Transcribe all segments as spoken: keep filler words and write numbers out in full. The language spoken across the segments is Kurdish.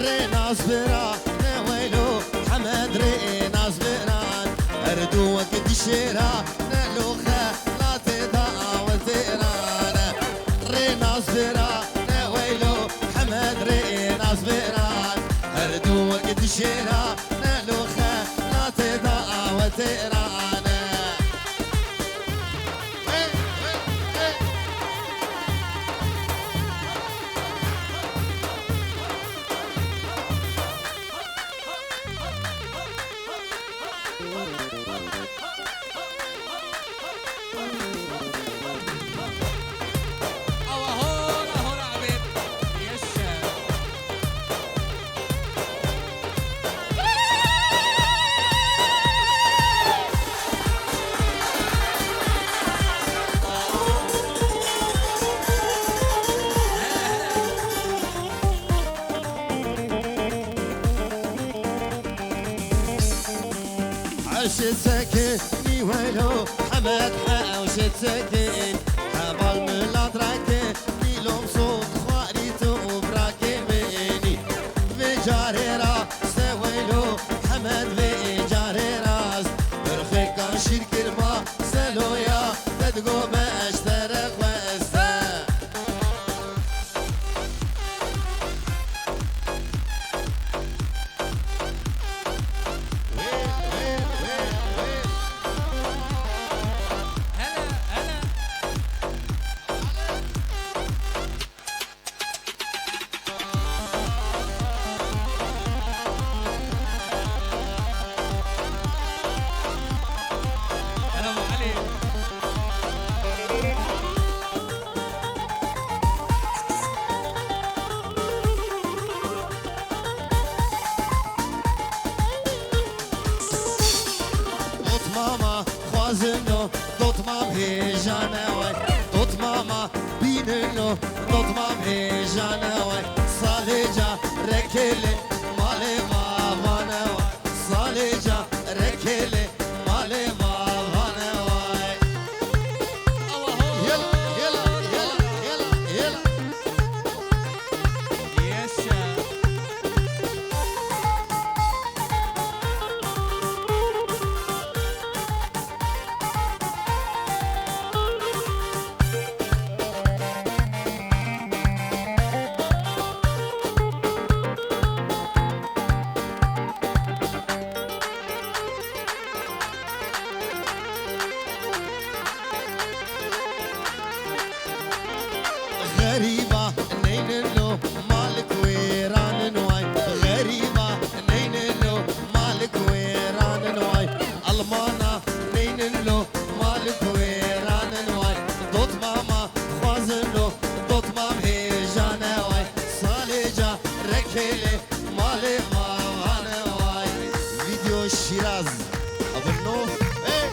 Rênas birane weylo, Hemed rênas biran. Her du wek dişêra, ne lo xelatê da awetêran. Rênas birane weylo, Hemed rênas biran. Her du wek dişêra, ne lo xelatê da awetêran. Eşit sekinî welo, Hemed hewşit sekin. Heval milat rake, nîlom sot xwarî tu û brakê minî. Vê carê raste welo, Hemed vê carê rast. Birxêkan şîr kirma, seloya, te digo me eştere xweste. Dotmama xwazino, dotmam hêjane way. Dotmama bînino, dotmam hêjane way. Salê ca rekê lê malê ma vane way. Salê ca rekê lê malê ma vane way. Yela, yela, yela, yela, yela. Yaşa. Xerîba neynin lo, malik wêran in way. Xerîba neynin lo, malik wêran in way. Almana neynin lo, malik wêran in way. Dotmama xwazin lo, dotmam hêjane way. Salê ca rekê lê malê ma vane way. Video Şiraz. Abone ol. Hey!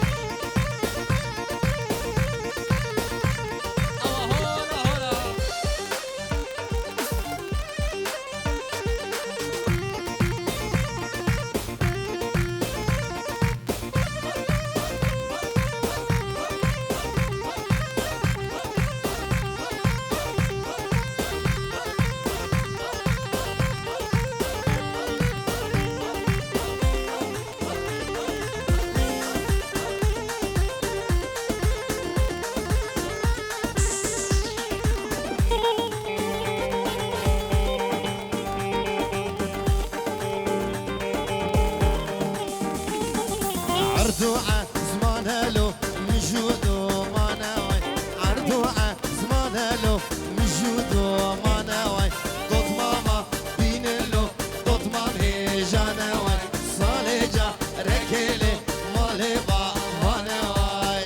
Erdoğan zmane lo, mijû domane way. Erdoğan zmane lo, mijû domane way. Dotmama bînin lo, dotmam hêjane way. Salê ca rekê lê malê bavane way.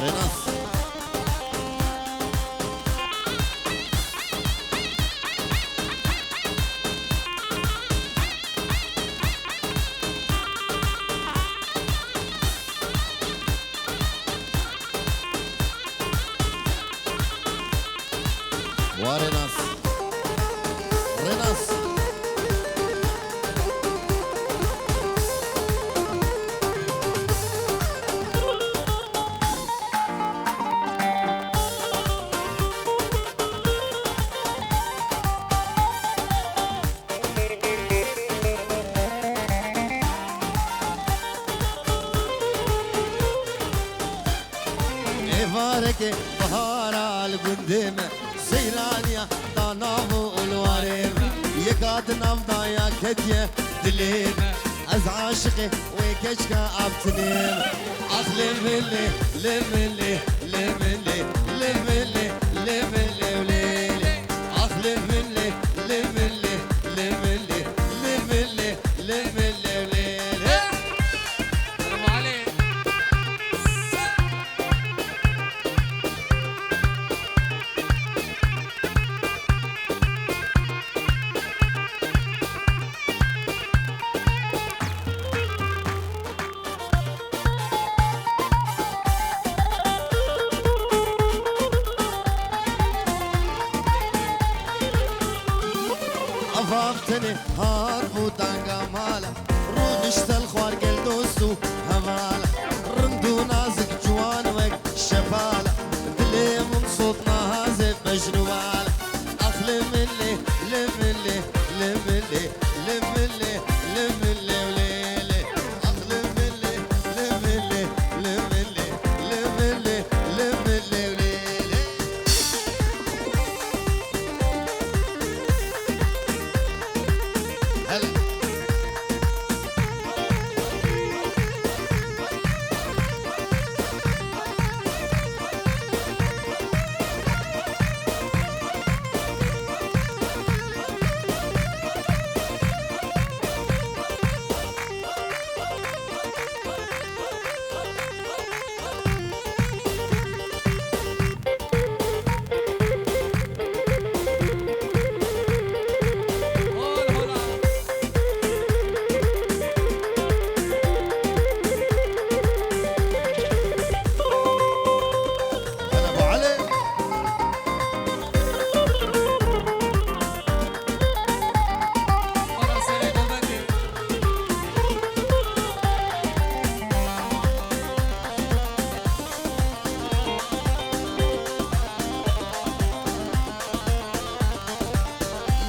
Rênas. Bahareke bihara li gundê me, seyraniya da nav û li warê me. Yeka di nav da ya ketiye dilê me. Ez aşiqê wê keçika avtinê me. Ax lê min lê, lê min lê, lê min lê, lê min lê, lê min lê, lê lê. Ax lê min lê, lê min lê, lê min lê, lê min lê, lê min lê, lê lê. Avav tenê har bû danga mala. Rûnişte li xwar gel dost û hevala. Rind û nazik ciwan wek şepala. Dilê min sot nahazê bejn û bala. Ax lê min lê, lê min lê, lê min lê, lê min lê, lê min lê, lê lê. Ax lê min lê, lê min lê, lê min lê, lê min lê, lê min lê, lê lê. Hela.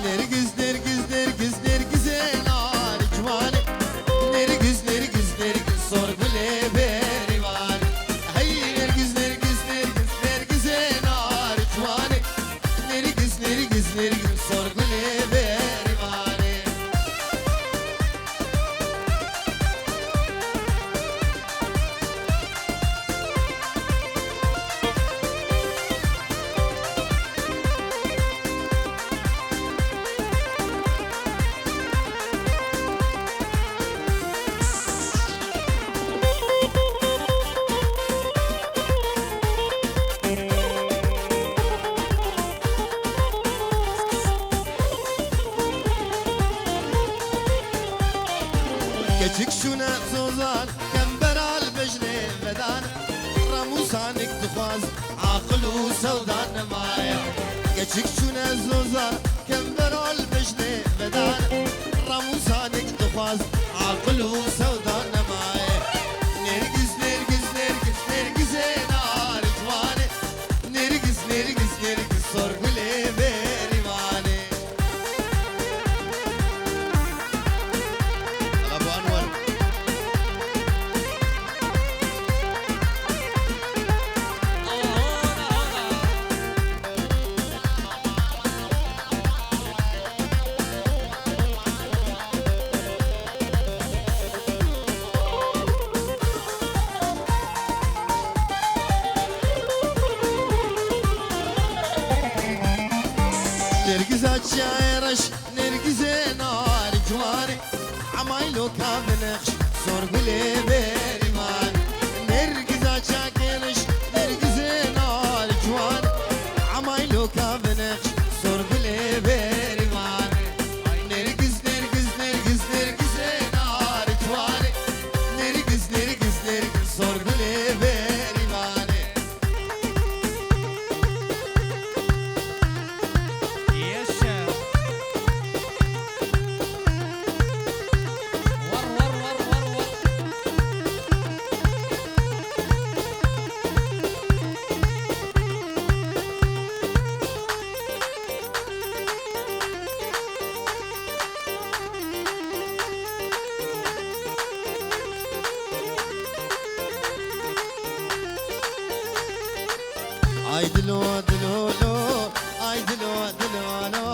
Nergiz, nergiz, nergiz, nergizê nar ciwanê. Nergiz, nergiz, nergiz, sor gulê bêrîvanê. Hey nergiz, nergiz, nergiz, nergizê nar ciwanê. Nergiz, nergiz, nergiz, sor gulê bêrîvanê. Keçik şûne zozan, kembera li bejnê vedan. Ramûsanik dixwaz, aqil û sewda nemaye. Keçik şûne zozan, kembera li bejnê vedan. Ramûsanik dixwaz, aqil û sewda nemaye. Nergiz, nergiz, nergiz, nergizê nar ciwanê. Nergiz, nergiz, nergiz, sor gulê bêrîvanê. Ala bu Enwer. Nergiza çiyayê reş, nergizê nar ciwanê. Emaylo ka binexş, sor gulê bêrîvan. Nergiza çiyayê reş, nergizê nar ciwanê. Emaylo ka binexş, sor gulê bêrîvan. Nergiz, nergiz, nergiz, nergizê nar ciwanê. Nergiz, nergiz, nergiz, sor gulê bêrîvanê. Yaşa. War, war, war, war, war. Dilo, dilo, lo, ay dilo, dilo, lo,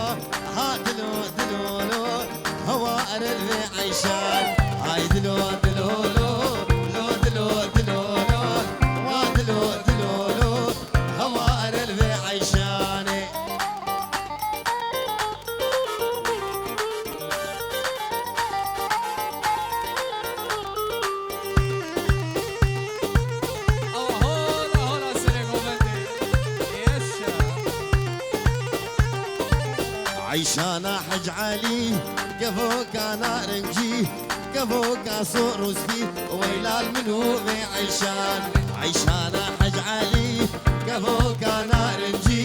ha dilo, dilo, lo, hewa erel vê eyşan. Ay dilo, dilo, lo, lo, dilo, dilo, lo, ha dilo, dilo, lo, hewa erel vê eyşanê. Eyşana Hec Elî, kevoka narincî, kevoka sor û spî, weylal min û vê eyşan. Eyşana Hec Elî, kevoka narincî,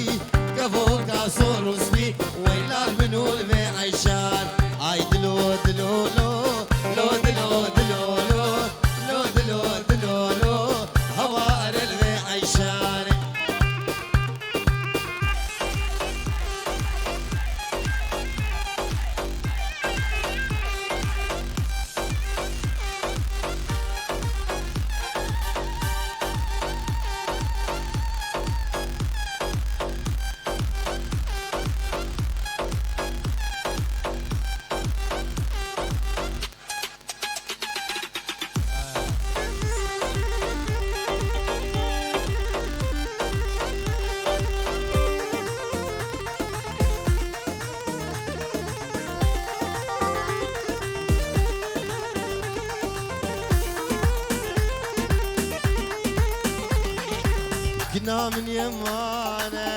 kevoka sor û spî, weylal min û li vê eyşan. Ay dilo, dilo, lo, lo, dilo, dilo, lo, lo, dilo, dilo, lo, hewa erel vê eyşanê. Gina min yê mane,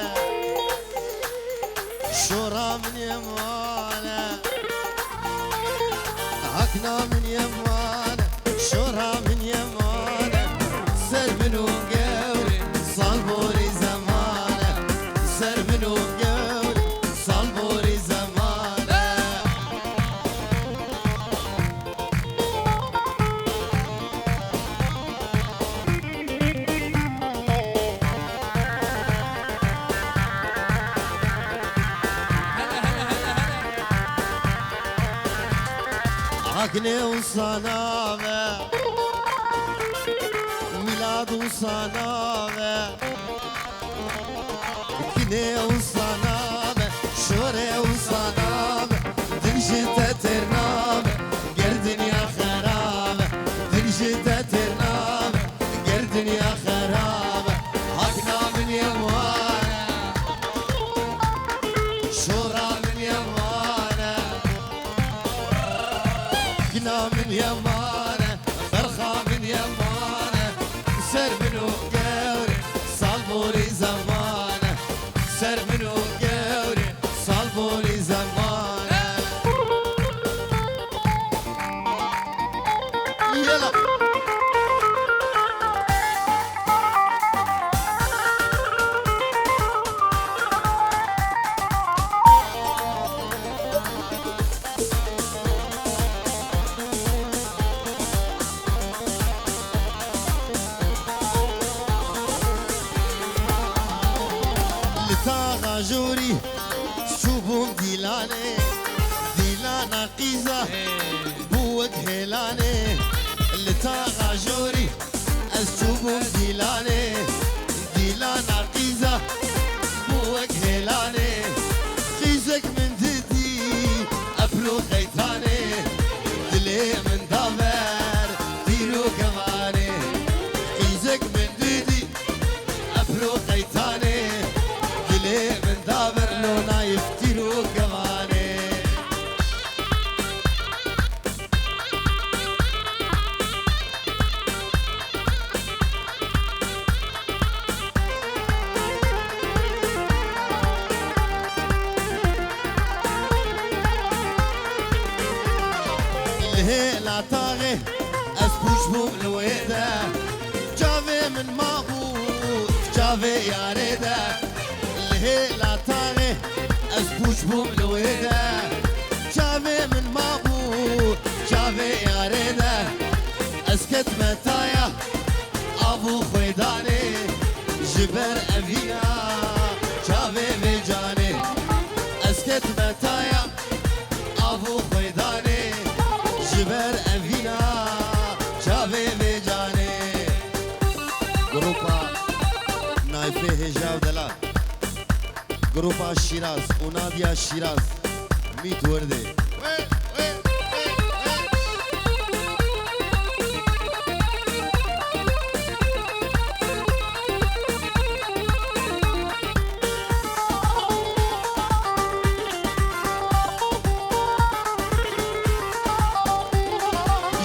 şora min yê mane. Hakna min yê mane, şora min yê mane. Ser bin û gewre, sal borî zemane. Ser bin û gewre, sal borî zemane. Hakne û sana ve, mîlad û sana ve. Kine û sana be, şore û sana be, din ji te têr nabe, ger dinya xera be, din ji te têr nabe, ger dinya xera be. Hakna min yê mane, şora min yê mane, kina min yê mane. Berxa min yê mane, ser min û gewre, sal borî zemane. Ser min û gewre, sal borî zemane. Yela. Li taxa jorî çûbûm dîlanê, dîlana qîza bû wek hêlanê. Li taxa jorî ez çûbûm dîlanê, dîlana qîza bû wek hêlanê. Qîzek min didî epro qeytanê, dilê min da ber tîr û kemanê. Qîzek min didî epro qeytanê, dilê min da ber lo nayf tîr û kemanê. Li hêla taxê ez pûç bûm li wê de. Çavê min mabû çavê yarê de. Li hêla taxê ez pûç bûm li wê de. Çavê min mabû çavê yarê de. Ez ketme taya av û xwêdanê, ji ber evîna çavê vê canê. Ez ketme taya av û xwêdanê, ji ber evîna çavê vê canê. Grupa Nayfê Hêja û Delal. Grupa Şîraz û Nadia Şîraz, Mît Wirdê.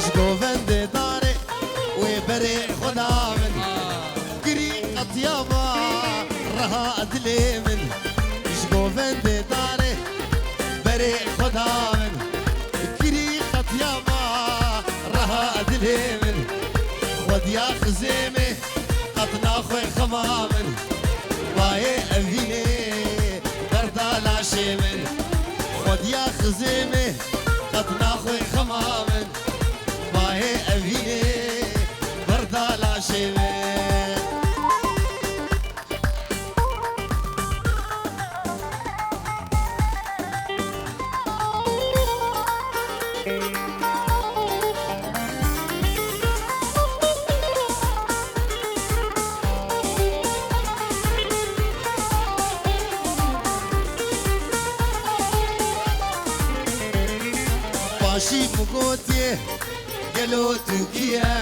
Ji govendê darê wê berê xwe da min. Kirî qetiya ma reha dilê min. Ji govendê darê berê xwe da min. Kirî qetiya ma reha dilê min. Xwediya xizêmê qet naxwe xema min. Bayê evînê berda laşê min. Xwediya xizêmê qet naxwe xema min. Bayê evînê berda laşê min. Paşî min gotiye, gelo tu kî ye?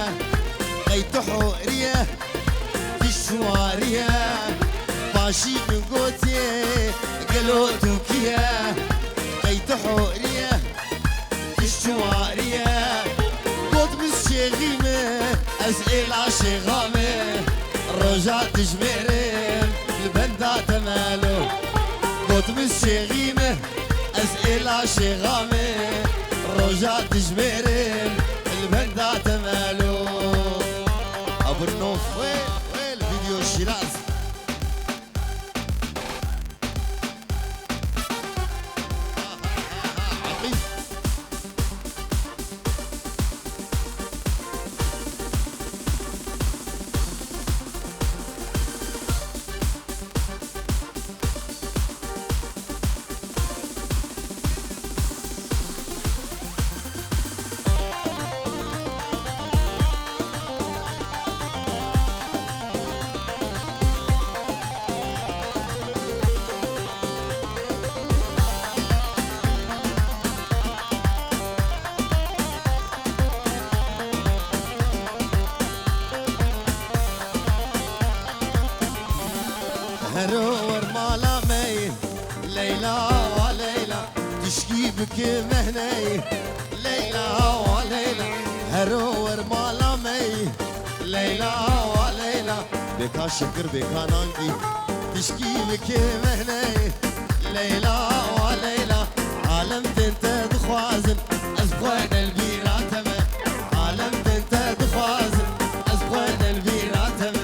Qey tu horiye, tu şuwariye? Paşî min gotiye, gelo tu kî ye? Qey tu horiye, tu şuwariye? Got min şêxî min, ez êla şêxa min. Roja dijmêrim li benda temelo. Got min şêxî min, ez êla şêxa me, roja dijmêrim li benda temelo. Abirnof wê, wê li vîdeo Şîraz. Hero wer mala me yê, Leyla wa Leyla, tişkî bike mehneyê. Leyla wa Leyla, hero wer mala me yê, Leyla wa Leyla, bêka şekir bêka nankî, tişkî bike mehneyê. Leyla wa Leyla, alem tên te dixwazin, ez bi xwe ne li bîra te me. Alem tên te dixwazin, ez bi xwe ne li bîra te me.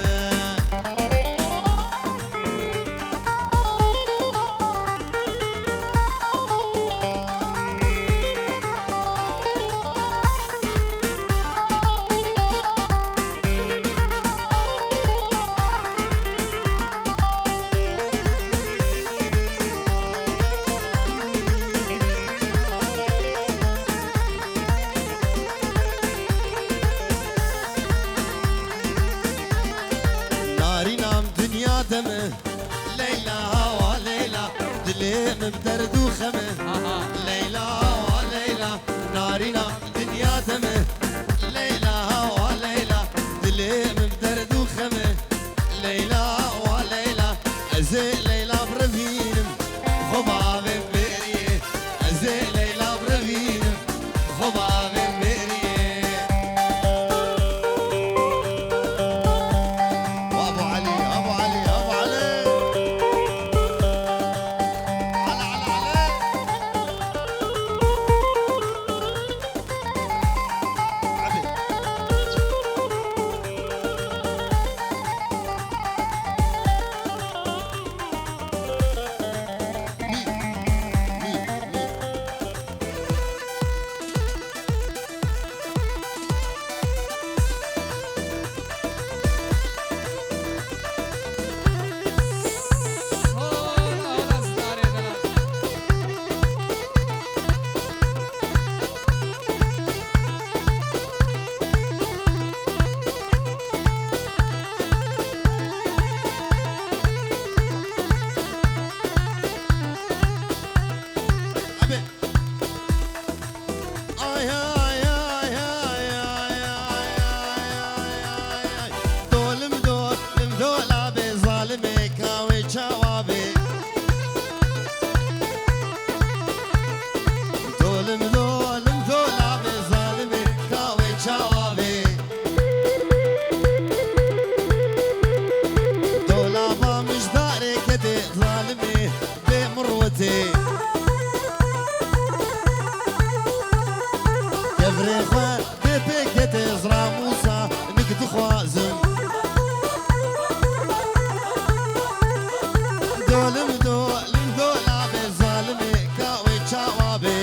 Narîna min dinya de me, Leyla wa Leyla, dilê min bi derd û xeme. Aha. Leyla wa Leyla, narîna min dinya de me. Leyla wa Leyla, dilê min bi derd û xeme. Leyla wa Leyla, ez ê Leyla birevînim, xwe bavê bêriyê. Ez ê Leyla birevînim, xwe bavê bêriyê. Abu Elî, Abu Elî, Abu Elî. Ala, ala, ala. Pêketê zira Mûsa nik dixwazim. Dolim dolim dola be zalimê ka wê çawa be.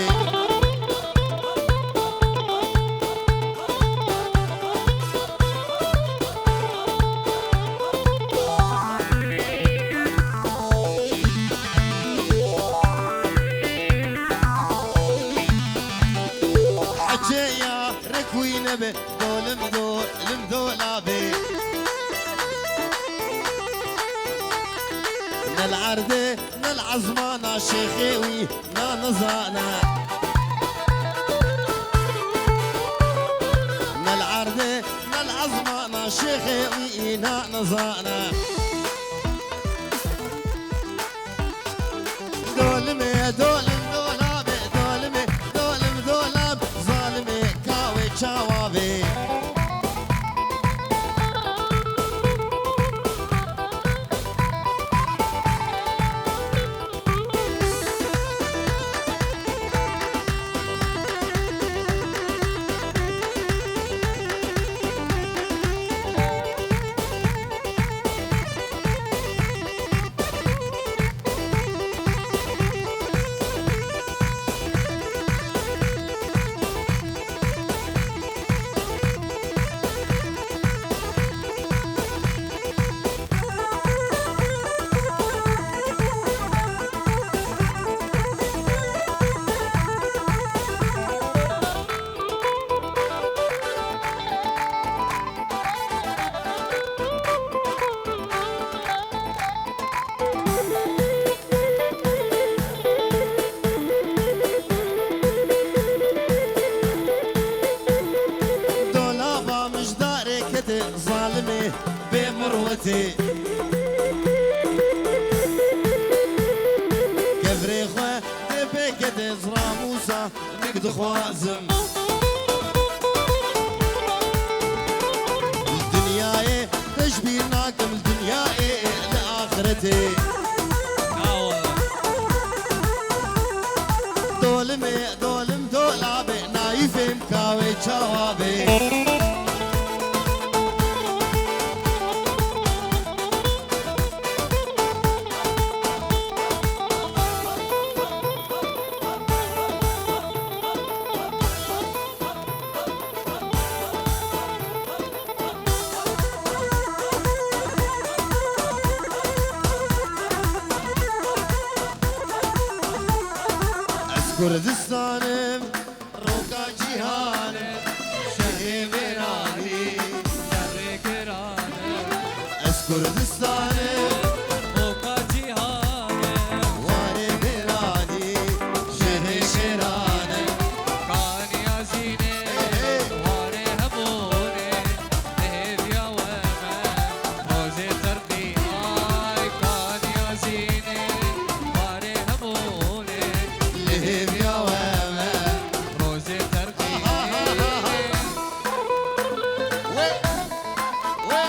Hecê ya rek wî nebe. Dolim dolim dola be. Ne li erdê ne li ezmana şêxê wî na nizane. Ne li erdê ne li ezmana şêxê wî na nizane. Dolimê, dolim, dolamê, dolimê, dolim, dolam, zalimê, ka wê çawa bê? Dolaba mijdarê kete zalimê bê mirwetê. Kevrê xwe dê pê kete zira Mûsa. Nik dixwazim. Li dinyayê te ji bîr nakim, li dinyayê, li axretê. Dolimê, dolim, dolabê, nayî fêm ka wê çawa bê. Ez Kurdistanim, roka cîhanê, şehê mêranî, serê kiranê. Ez Kurdistanê, roka cîhanê, warê mêranî, şehê mêranê. Kaniya zînê, hey, hey, warê hebûnê, hêviya we me, rojê terqî, ay, kaniya zînê, warê hebûnê, li hêviya we me. Rojê terqî. Wê, wê.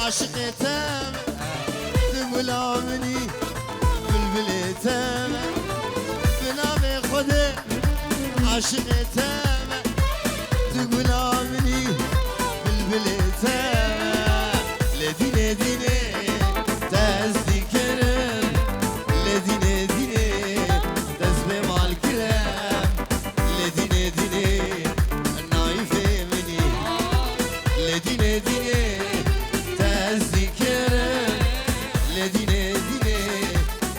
Aşiqê te me, tu gula min î, bilbilê te me, bi navê Xwedê. Aşiqê te me, tu gula min î, bilbilê te me. Lê dînê dînê te ez dikirim, lê dînê dînê te ez bê mal kirim. Lê dînê dînê nayîfê min î. Lê dînê dînê te ez dikirim. Lê dînê dînê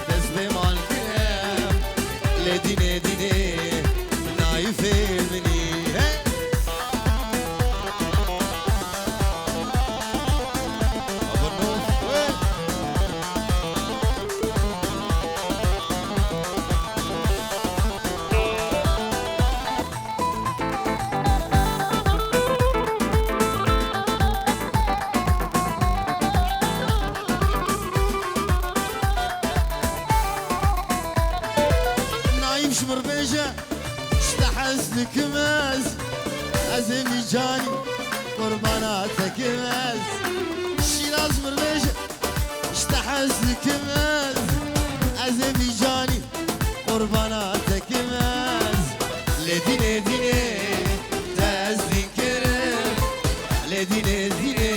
te ez bê mal kirim. Lê dînê dînê nayîfê min î. Hey! Abone ol. Hey! Nayîm ji mir bêje, ji te hez dikim ez, ez ê vî canî qurbana te kim ez. Şîraz mir bêje, ji te hez dikim ez, ez ê vî canî qurbana te kim ez. Lê dînê dînê te ez dîn kirim, lê dînê dînê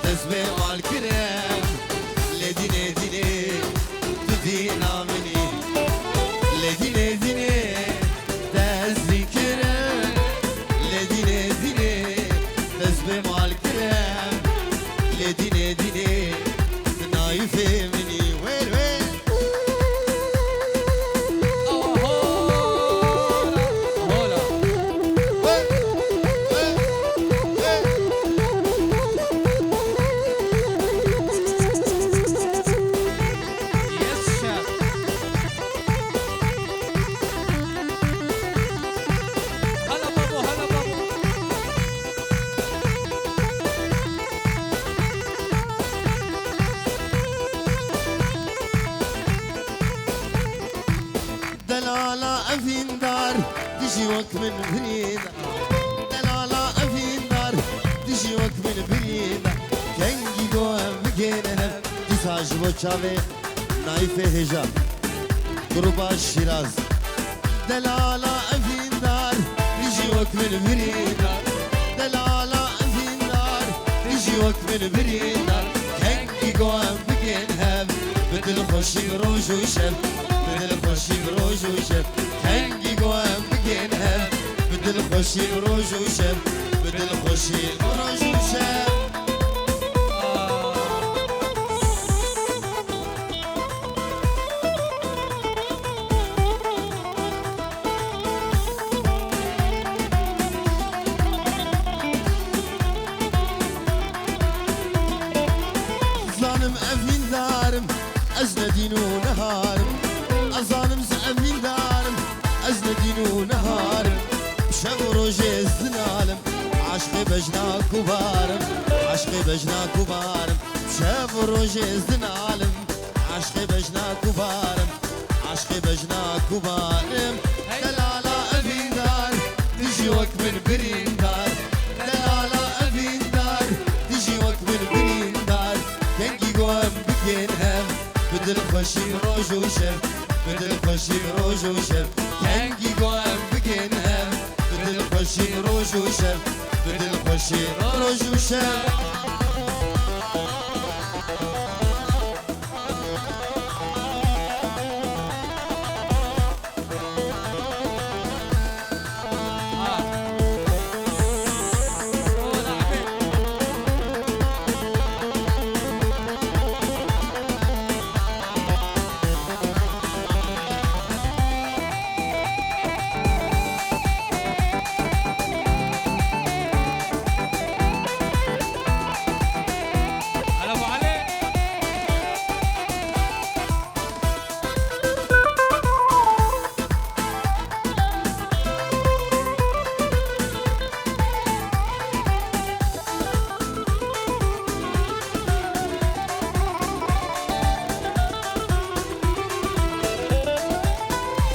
te ez bê mal kirim. Lê dînê dînê tu dîna min î. Lê dînê dînê te ez dîn kirim. Lê dînê dînê te ez bê mal kirim. Lê dînê dînê tu nayîfê min î. Wêr wêr. Hola. Yes, chef. Hala babo, hala babo. Delala evîndar, dijî wek min birîndar. Delala evîndar, dijî wek min birîndar. Kengî go em bigên hev, dîsa ji bo çavê nayîfê hêja. Gruba Şîraz. Delala evîndar, dijî wek min birîndar. Delala evîndar, dijî wek min birîndar. Kengî go em bigên hev, bi dilxweşî bi roj û şev, bi dilxweşî bi roj û şev. Kengî go em bigên hev, bi dilxweşî bi roj û şev, bi dilxweşî bi roj û şev. Zanim evîndar im, ez ne dîn û ne har im. Ez zanim ez evîndar im, ez ne dîn û ne har im. Bi şev û rojê ez dinalim, eşqê bejna ku bar im, eşqê bejna ku bar im. Bi şev û rojê ez dinalim, eşqê bejna ku bar im, eşqê bejna ku bar im. Delala evîndar, dijî wek min birîndar. Delala evîndar, dijî wek min birîndar. Kengî go em bigên hev, bi dilxweşî roj û şev, bi dilxweşî roj û şev. Kengî go em bigên hev, bi dilxweşî roj û şev, bi dilxweşî roj û şev.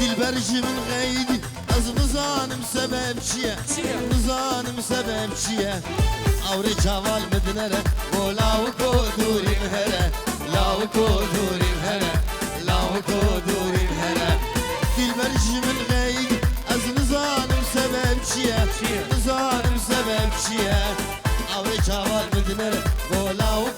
Dilber ji min xeydî, ez nizanim Sebeb çi ye? Çi ye? Nizanim sebeb çi ye? Awrê çaval mi dinere, go lawiko dûrî mi here, lawiko dûrî mi here, lawiko dûrî mi here. Dilber ji min xeyî, ez nizanim sebeb çi ye? Çi ye? Nizanim sebeb çi ye? Awrê çaval mi dinere, go lawiko